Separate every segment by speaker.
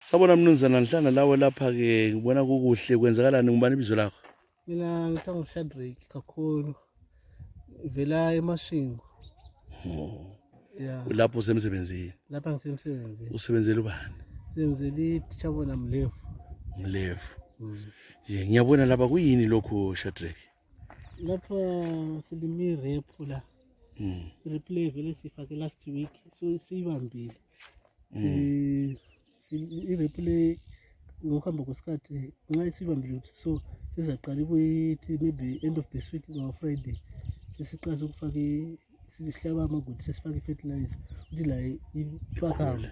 Speaker 1: Sabona mnumzana ngihlala lawe lapha-ke ngibona kukuhle kwenzakalani ngubani ibizo lakho?
Speaker 2: Mina ngithiwa nguShadrack kakhulu. Vela eMasvingo.
Speaker 1: Oh.
Speaker 2: Yeah.
Speaker 1: Ulapho usemsebenzini.
Speaker 2: Lapha ngisemsebenzini.
Speaker 1: Usebenzela ubani?
Speaker 2: Senzela iTichabona Mlevu.
Speaker 1: Mlevu. Ye, ngiyabona lapha kuyini lokhu Shadrack?
Speaker 2: Lapha silime i-rape la. I-rape le vele sifake last week so siyibambile. I-rape le ngokuhamba kwesikhathi nxa isibambile ukuthi so sizaqala ibuyithi maybe end of this week ngo-Friday sesiqalisa ukufaka sihlaba amagodi sesifaka i-fertilizer ukuthi la iphakame.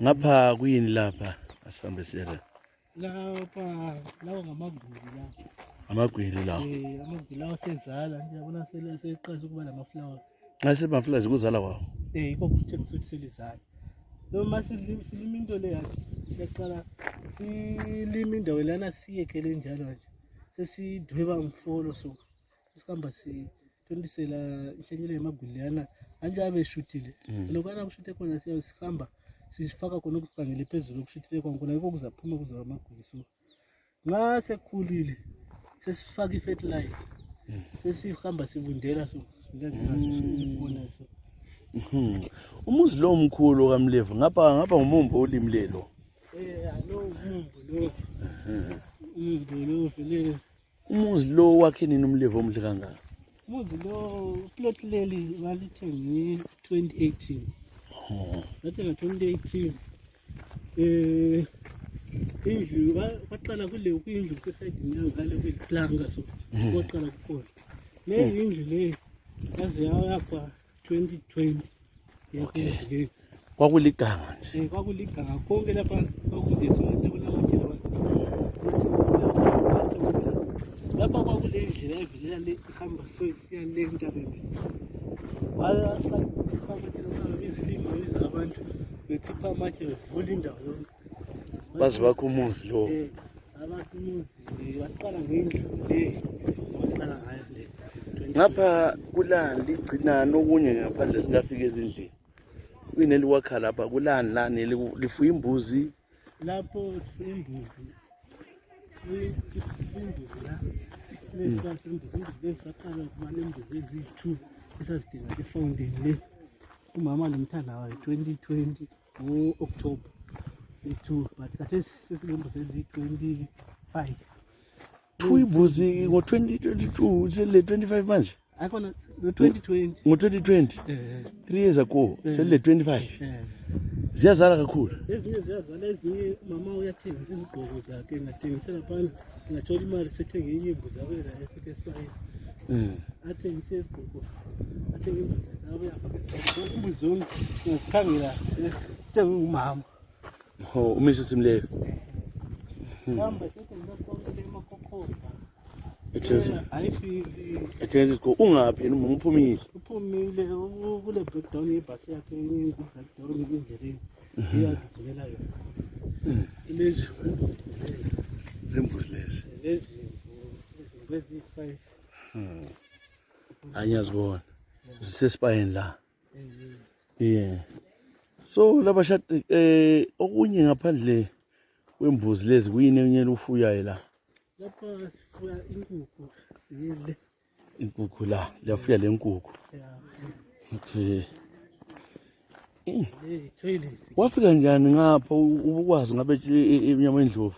Speaker 1: Ngapha kuyini lapha? Asihambe siye la.
Speaker 2: Lapha lawa ngamagwili la.
Speaker 1: Amagwili lawa.
Speaker 2: Eh, amagwili lawa sezala ngiyabona sele seqalisa ukuba lamaflower.
Speaker 1: Nxa semaflowers kuzala kwawo.
Speaker 2: Eh, yikho kutshengisa ukuthi selizala. Noma silima into le yathi siyaqala silima indawo lana siyekele njalo nje. Sesidweba mfolo so sihamba sithontisela inhlanyelo yamagwili leyana anje abe eshuthile. Lokwana kushuthe khona siyasihamba sifaka khona okukhangele phezulu okushuthileyo khona khona yikho kuzaphuma kuzaba amagwili so nxa sekhulile sesifaka i-fertilizer sesihamba sibundela so sibundela njengobona so.
Speaker 1: Umuzi lo mkhulu kaMlevu ngapha ngapha ngumumbu olimile lo.
Speaker 2: Eh, lo umumbu lo. Umumbu lo vele.
Speaker 1: Umuzi lo wakhe nini uMlevu omuhle kangaka?
Speaker 2: Umuzi lo plot leli balithenge 2018.
Speaker 1: Oh.
Speaker 2: Bathenga 2018. Eh, indlu baqala kule indlu kusesayidini yangale kuyiplanka so kwaqala kukhona. Le indlu le yaze yakhwa 2020. Yakho indlu le.
Speaker 1: Kwakuliganga nje.
Speaker 2: Eh, kwakuliganga konke lapha kwakungesonto kunamatshe lawa. Lapha kwakule ndlela evelela le ihamba so isiya le entabeni. Izilimo biza abantu bekhipha amatshe bevula indawo yonke.
Speaker 1: Baze bakho umuzi lo.
Speaker 2: Eh, abakha umuzi baqala ngendlu le baqala ngayo le.
Speaker 1: Ngapha kulani ligcinani okunye ngaphandle singafika ezindlini. Kuyini eliwakha lapha kulani lani lifuya imbuzi?
Speaker 2: Lapho sifuya imbuzi. Sifuya imbuzi la. Lesi imbuzi imbuzi lezi saqala ukuba nembuzi eziyi-2 esazidinga efountain le. Umama lomthanda wayo 2020 ngo-October i-2 but khathesi sesinembuzi eziyi-25.
Speaker 1: Fuya imbuzi ngo-2022 selile 25 manje.
Speaker 2: Ayikhona ngo-2020.
Speaker 1: Ngo-2020
Speaker 2: Eh,
Speaker 1: 3 years ago selile 25.
Speaker 2: eh.
Speaker 1: Ziyazala kakhulu.
Speaker 2: Ezinye ziyazala ezinye umama uyathengisa izigqoko zakhe engathengisela phana engathola imali sethenge enye imbuzi abuye nayo efike esibayeni. Athengise izigqoko athenge imbuzi yakhe abuye afake esibayeni. Imbuzi zonke ungazikhangela sengumama.
Speaker 1: Oh, uMrs Mlevu.
Speaker 2: Hamba sethengisa konke le makhokhoba.
Speaker 1: Ethengisa
Speaker 2: Ayifiki.
Speaker 1: ethengisa izigqoko. Ungaphi yena umama uphumile?
Speaker 2: Uphumile kule breakdown yebhasi yakhe enye breakdown endleleni. Iyagijimela yona. Lezi
Speaker 1: Zimbuzi lezi.
Speaker 2: lezi izimvu eziyi-5.
Speaker 1: Hayi ngiyazibona. Zisesibayeni la. Yeah. So laba shadi eh okunye ngaphandle kwembuzi lezi kuyini enye ufuyayo la?
Speaker 2: Lapha sifuya inkukhu siyile.
Speaker 1: Inkukhu la, liyafuya le nkukhu.
Speaker 2: Yeah.
Speaker 1: Okay.
Speaker 2: Le toilet.
Speaker 1: Wafika njani ngapha ubukwazi ngabe emnyama endlovu?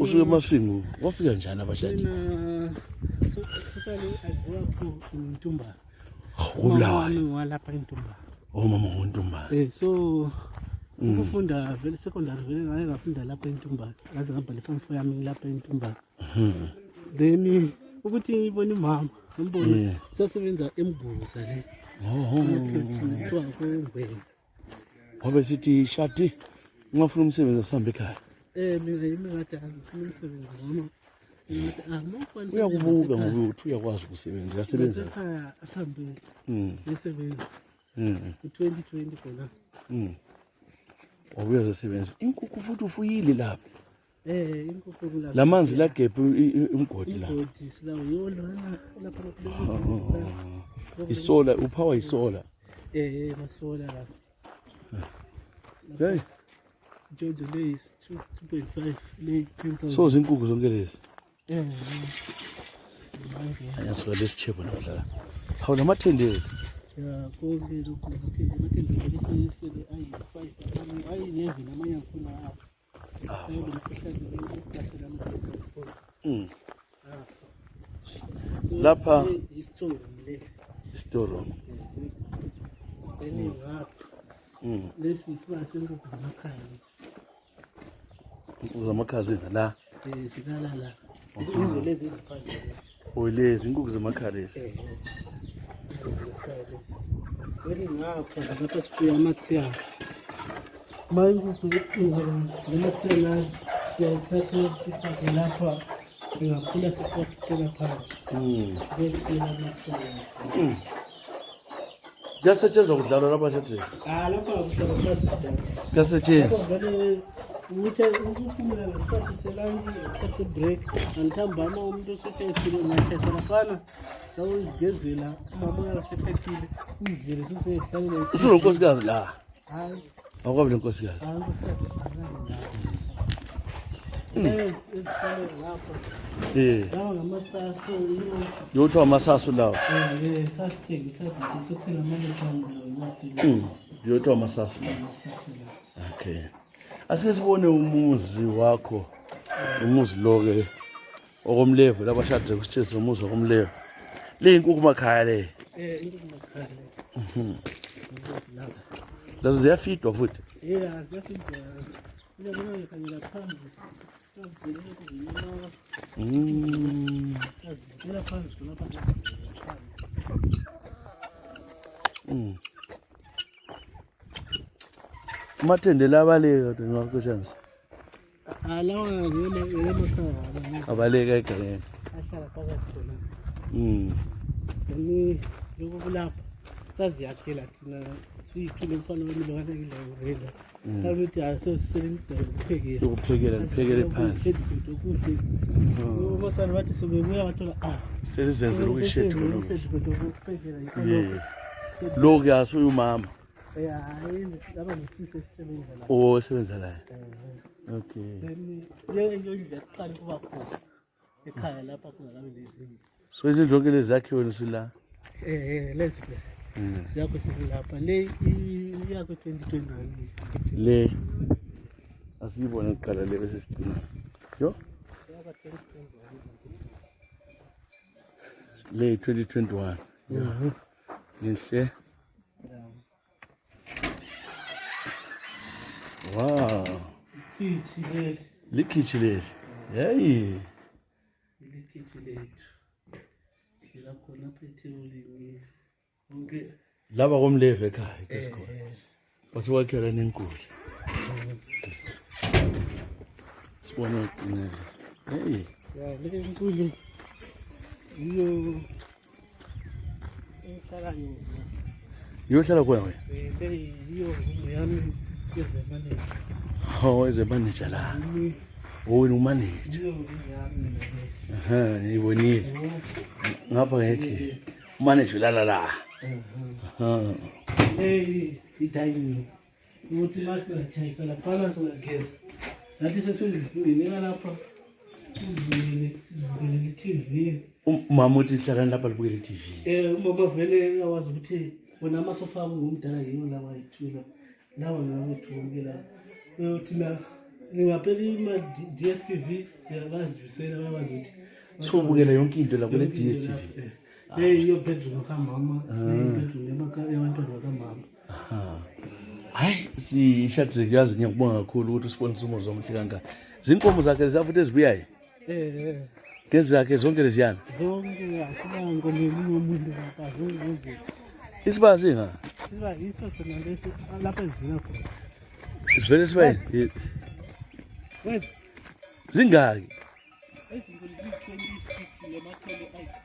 Speaker 1: Usuke eMasvingo. Wafika njani abashadi?
Speaker 2: Mina so totally I grew up in Ntumbane.
Speaker 1: Ubulawayo.
Speaker 2: Wami walapha eNtumbane.
Speaker 1: Oh mama ngoNtumbane.
Speaker 2: Eh so ukufunda vele secondary vele ngaye ngafunda lapha eNtumbane. Ngaze ngabhala iform 4 yami lapha eNtumbane. Then ukuthi ngibone umama ngibone sasebenza eMguza le.
Speaker 1: Oh.
Speaker 2: Kuthiwa kuNgwenya.
Speaker 1: Wabe sithi shadi nxa ufuna umsebenzi asihambe ekhaya.
Speaker 2: Eh mina yimi ngathi angifuna umsebenzi ngoba ngathi angikwanisa.
Speaker 1: Uyakubuka ngoba uthi uyakwazi ukusebenza, uyasebenza.
Speaker 2: Ekhaya asihambe ngisebenza. Ku-2020 khona.
Speaker 1: Wabuya uzosebenza. Inkukhu futhi ufuyile lapha.
Speaker 2: Eh inkukhu kulapha.
Speaker 1: Lamanzi lagebhe umgodi la.
Speaker 2: Umgodi silawo yiwo lona lapha lapha.
Speaker 1: Isola upower isola.
Speaker 2: Eh masola la.
Speaker 1: Hey.
Speaker 2: Intshontsho le is 2.5 le 10,000.
Speaker 1: So zinkukhu zonke lezi.
Speaker 2: Eh.
Speaker 1: Anyasuka lesitshebo namhla la. Hawu lamathendele.
Speaker 2: Ya konke lokhu amathende amathende sele ayi-5 ayi-11 amanye angikhona afa.
Speaker 1: Afa.
Speaker 2: Lo mkhuhlane lo uhlasela amagesi akhona. Afa.
Speaker 1: Lapha
Speaker 2: i-storeroom le.
Speaker 1: I-storeroom.
Speaker 2: Then ngapha. Lesi isibaya senkukhu zamakhaya.
Speaker 1: Inkukhu zamakhaya zingala.
Speaker 2: Eh, zilala la. Izo lezi eziphandle.
Speaker 1: Oh lezi inkukhu zamakhaya lezi.
Speaker 2: Eh. Then ngapha lapha sifuya amathiya. Ma inkukhu lamathiya la siyayithatha sifake lapha ingakhula sesiwakhiphela phandle. Bese amathiya.
Speaker 1: Kuyasetshenzwa kudlalwa lapha shadeni.
Speaker 2: Ah, lapha kuhlala phansi njalo.
Speaker 1: Kuyasetshenzwa.
Speaker 2: Vele ukuthi ukuphumula ngesikhathi selantshi ngesikhathi sebreak antambama umuntu osetshayisile ungatshayisa laphana lawuzigezela umama uyasephekile uyidlele susehlalela.
Speaker 1: Usunonkosikazi la.
Speaker 2: Hayi.
Speaker 1: Awukabi lenkosikazi.
Speaker 2: Hayi, unkosikazi akanayo. Ezihlale ngapha. Lawa ngamasaso yiwo.
Speaker 1: Yothiwa amasaso lawa.
Speaker 2: Eh, sasithengisa sekusenamali.
Speaker 1: Yothiwa amasaso lawa. Okay. Asike sibone umuzi wakho. Umuzi lo ke okomlevu labashadile kusitshezi umuzi okomlevu. Le inkukhu makhaya le.
Speaker 2: Eh, inkukhu makhaya le.
Speaker 1: Lazo ziyafidwa futhi.
Speaker 2: Yeah, ziyafidwa. Uyabona ngikhangela phansi.
Speaker 1: Amathende la abaleka kodwa ngiwaxotshanisa.
Speaker 2: Lawa ngemakhaya.
Speaker 1: Abaleka egangeni.
Speaker 2: Ahlala phakathi khona. Then lokhu kulapha saziyakhela thina siyiphile umfana wami lo kade ngidla. Ukuthi asosisele imidala ukuphekela.
Speaker 1: Ukuphekela liphekele phandle.
Speaker 2: Kuhle. Ubosana bathi sobebuya bathola ah.
Speaker 1: Selizenzela ukuyishethu
Speaker 2: lokho.
Speaker 1: Yeah. Lokhu yasuye umama.
Speaker 2: Yeah, hayi laba nesisi esisebenza la.
Speaker 1: Oh, sebenza la. Okay.
Speaker 2: Then le indlu yaqala ukuba khona ekhaya lapha kungakabi lezindlu.
Speaker 1: So izindlu zonke lezi zakhiwe nosula.
Speaker 2: Eh, lezi phela. Yakho sekulapha le yakho 2021.
Speaker 1: Le asiyibone kuqala le bese sigcina. Yo? Le 2021. Yeah. Ninhle. Wow.
Speaker 2: Likhitshi leli.
Speaker 1: Likhitshi leli. Hey.
Speaker 2: Likhitshi lethu. Sila khona apha ethebulini. Konke
Speaker 1: Laba komleve ekhaya kwesikole. Basiwakhela nenkulu. Sibone uqinile. Hey.
Speaker 2: Ya le nkulu yiyo ehlala yona.
Speaker 1: Iyohlala khona wena?
Speaker 2: Le yiyo room yami yezemanager.
Speaker 1: Oh, ezemanager la. Oh, wena umanager.
Speaker 2: Yiyo room yami le.
Speaker 1: Aha, ngiyibonile. Ngapha ngekhe. Umanager ulala la. Aha.
Speaker 2: Leyi i-dining. Ukuthi uma singatshayisa laphana singageza. Nathi sesingenela lapha sizibukele sizibukele i-TV.
Speaker 1: Umama uthi hlalani lapha libukele i-TV.
Speaker 2: Eh, umama vele uyawazi ukuthi wona amasofa abo ngomdala yiwo lawa ayithula. Lawa ngawethu wonke lawa. Thina ningaphela ima-DSTV siyabazijusela bayakwazi ukuthi
Speaker 1: Sobukela yonke into la kule DSTV.
Speaker 2: Le yiyo bedroom kamama, le bedroom yabantwana bakamama.
Speaker 1: Hayi, sishadile yazi ngiyakubonga kakhulu ukuthi usibonise umuzi omuhle kangaka. Zinkomo zakhe leza futhi ezibuyayo.
Speaker 2: Eh.
Speaker 1: Ngezakhe zonke leziyana.
Speaker 2: Zonke asinankomo yomunye umuntu lapha zonke ngezethu.
Speaker 1: Isiba singa?
Speaker 2: Isiba yiso sona lesi lapha ezivela khona.
Speaker 1: Sivele sibayini?
Speaker 2: Wait.
Speaker 1: Zingaki?
Speaker 2: Ezinkulu ziyi-26 lamathole ayi-6.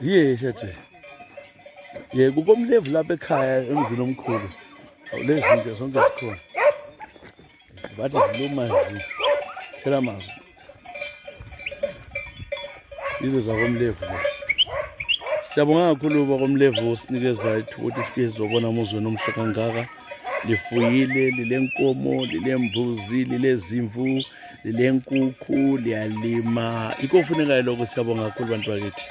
Speaker 1: Ye shethe. Ye kukomlevu lapha ekhaya emzini omkhulu. Lezi zinto zonke zikhona. Bathi ziluma nje. Thela amazwi. Yizo zakomlevu lezi. Siyabonga kakhulu bakoMlevu sinikeza ithuba ukuthi sibuye sizobona umuzi wenu omuhle kangaka. Lifuyile, lilenkomo, lilembuzi, lilezimvu, lilenkukhu, liyalima. Yikho kufunekayo lokho. Siyabonga kakhulu bantu bakithi.